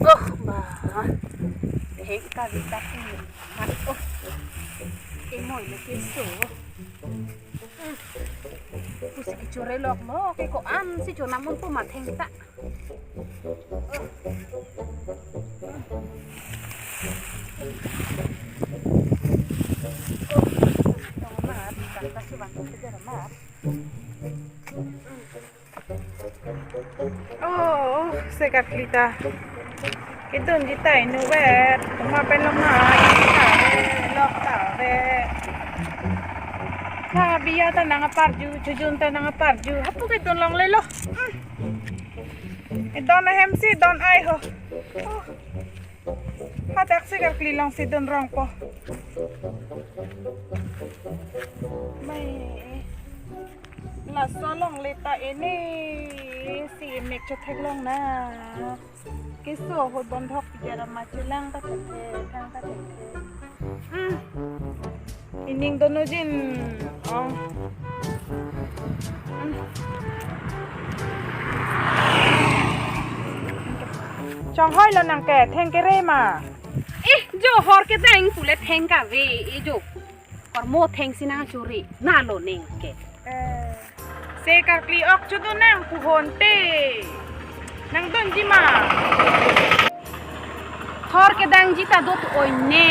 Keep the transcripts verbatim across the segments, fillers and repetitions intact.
Oh, ba. Heng kali tapi. Mat, oh. Imoi le keso. Hmm. Pusi kechorelok mo, ke ko-an si chonamun pu mat heng ta. Oh, mat, kata si waktu kejar mat. Oh, se karkli ta. Kedunji ta inutvet. Komat pen lok na, lok ta ve. Ha, biya ta nang aparju, chojun ta nang aparju. Hapu kedun longlelo. Hmm. Edon ahem si don ai ho. Oh. Hadak se karkli along si dun rongpo. Mai. Laso longle ta ini si mek chotheklong na. Keso ahut bondhok pijar ama chelang ta thek thek, thang ta thek thek. Hmm. Ining dono jin. Oh. Hmm. Chonghoi lo nang ke, theng kere ma. Eh, jo hor kedang pule theng kave, eh, jo. Kormo theng si nangchori, na lo ning ke. Eh, se karkli ok chodun nang puhon te. Nang dunji ma. Hor kedangji ta do tu oi ne.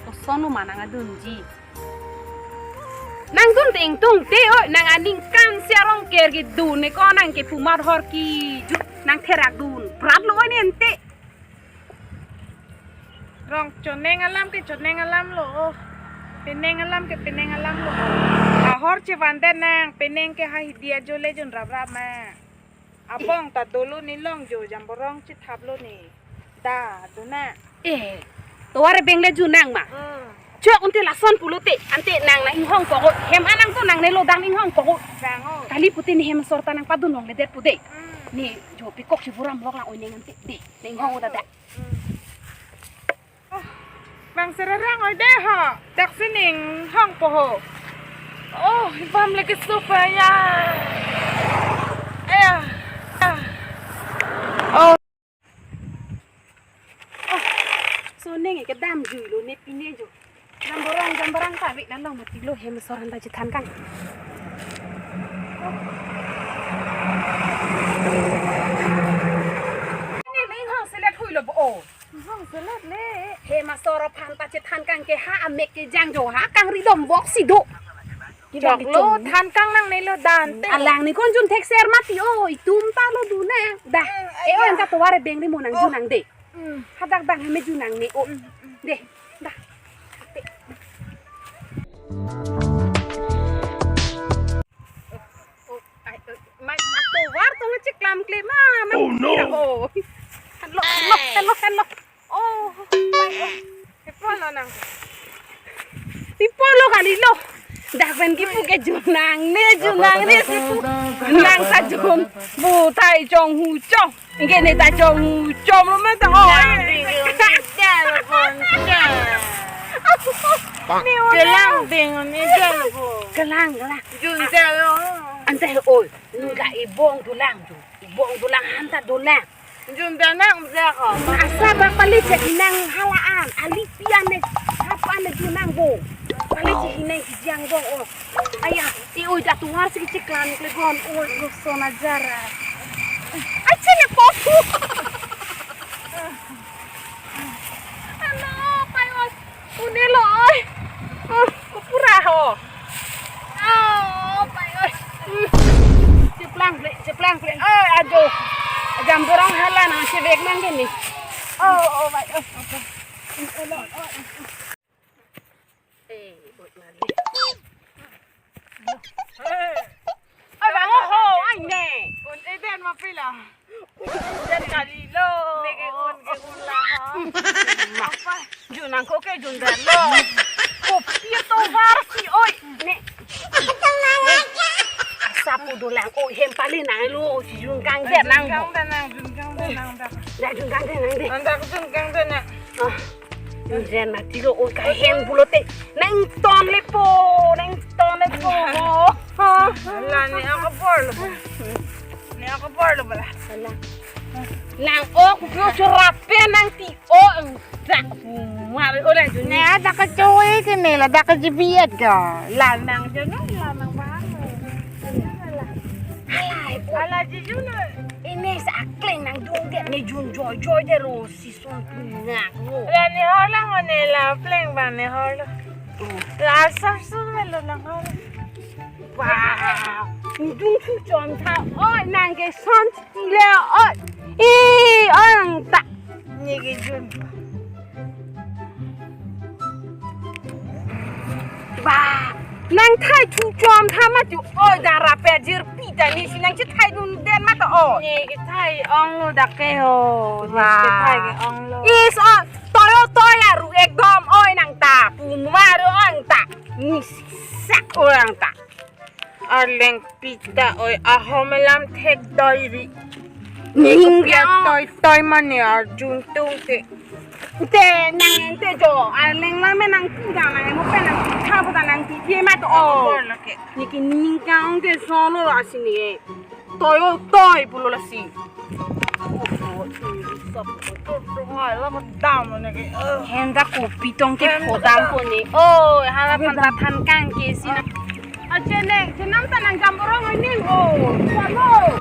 Koson ma nang adunji. Nang dun te ingtung te oi, nang aningkan si arong ker kedun ne ko nang ke pumar hor keju, nang therak dun. Prat lo oi ne ante. Rong choneng alam ke choneng alam lo. Peneng alam ke peneng alam lo. Ahor chevandet nang, peneng ke ha hidi ajo le junraprap ma. Abong ta dolo ne longjo, jamborong chethaplo ne. Da, dona. Eh, tovar abeng le junang ma. Hmm. Chok unte lason pulote, ante nang nang inghong koko. Hem anang to nangne lo dang inghong koko. Dang o. Kali pute ne hem asor ta nang padun longledet pute. Hmm. Ne jo pikok si buram lok lang oi neng ante. De, nang inghong o dada. Hmm. Oh, bang serarang oi de ho. Dak sining hong po ho. Oh, ipam lagi supaya. Aya. Ah. Oh. Oh. So neng ke dam jui lo ne pine jo. Jamborang jamborang ta vek nang long mati lo hem asor an ta chethan kang. Oh. Ne nang hong selet hui lo bo. Hong selet le. Hem asor aphan ta chethan kang ke ha amek kejang jo ha kangri dom bok si do. Chok lo than kang nangne lo dante. Alang ne ko jun thekser mati o itum ta lo dun nang. Da. Eh, eh, o eh, ang ka tovar abeng ri mo nang oh. Junang de. Hmm. Hadak bang hem junang ne o. Hmm, hmm. De. Da. Oh, oh, ai, eh, mai, atovar tong cheklam kle ma, ma. Oh, no. Kira, oh. Hello, hello, hello, hello. Oh, mai, oh. Ipolo nang. Ipolo kali lo. Dak pen kipu ke junang ne, junang ne kipu. Nang ta jun. Bu tai chong hu chong. Ingke ne ta chong hu chong lo ma ta. Oh. Lang ding un ijal pon ijal. Kelang ding un ijal pon. Kelang, kelang. Jun jal lo. Ante oi, nungga ibong dolang tu. Ibong dolang han ta dolang. Jun danang ja ko. Asa bang pali je inang hala an, ali pian ne, apa ne junang bo. Pali je inang kijang bo o. Aya, i oi da tuar si keciklan klegon, oi lo sona jara. Ache ne popu. Alo, pai oi. Une lo oi. Oh, pura ho. Oh, pai oi. Hmm. Cheplang ple, cheplang ple. Oh, ajo. Jamborong hala nang chevek nang gini. Oh, oh, pai oi. Eh, buat mali. Ai, bang, oh, ai, ne. Un eden ma pila. Un eden kali lo. Ne ke un, ke un la ha. Apa? Junang ko ke jun dan lo. Kopi tovar si, oi. Ne. Asa pu dolang, oi, hem pali nang lo, si jun kang de nang. Jun kang de nang, jun kang de nang da. Ya, jun kang de nang de. Anda jun kang de nang. Oh. Nang jen mati lo, oi, kahen pulote. Nang ton le po, nang ton le po. Ala, ne ako bor lo. Ne ako bor lo bala. Ala. Nang o kupiu churap pe nang ti o ang dak. Mari o nang juni. Ne ada kacoi ke ne la dak kajibiat ga. La nang jono la nang bahang. Alai o. Ala jijun. Ini sa akling nang dung dia ne jun joy joy dia ro si son punya. La ne holang o ne la pleng ba ne holang. La sar sur velo nang holang. Wow. Dung su chom tha. Oi nang ke son Ile oi. I oi ang ta. Ni ke jun. Ba. Nang thai thu chom tha ma tu oi dara pe jir pi ta ni si nang chi thai dun den ma ta oi. Ni ke thai ong lo dak ke ho. Ni ke thai ke ong lo. Is oi. Toyo toya ru ekdom oi nang ta. Pu ma ru ang ta. Ni sak oi ang ta. Arleng pita oi ahom alam thek doi ri. Ning Pia ka. Toi toi mane arjun tung te. Te nang te jo arleng la me nang pita nang mo pe nang pita bo ta nang pita ma to o. Bor lo ke. Ni ke ning ka ong ke solo la si ni. Toi o toi pulo la si. Henda kopi tong ke phodam ko ni. Oh, hala phan ta than kang ke si na. Aje ne, jenam ta nang jam orang ini. Oh, halo.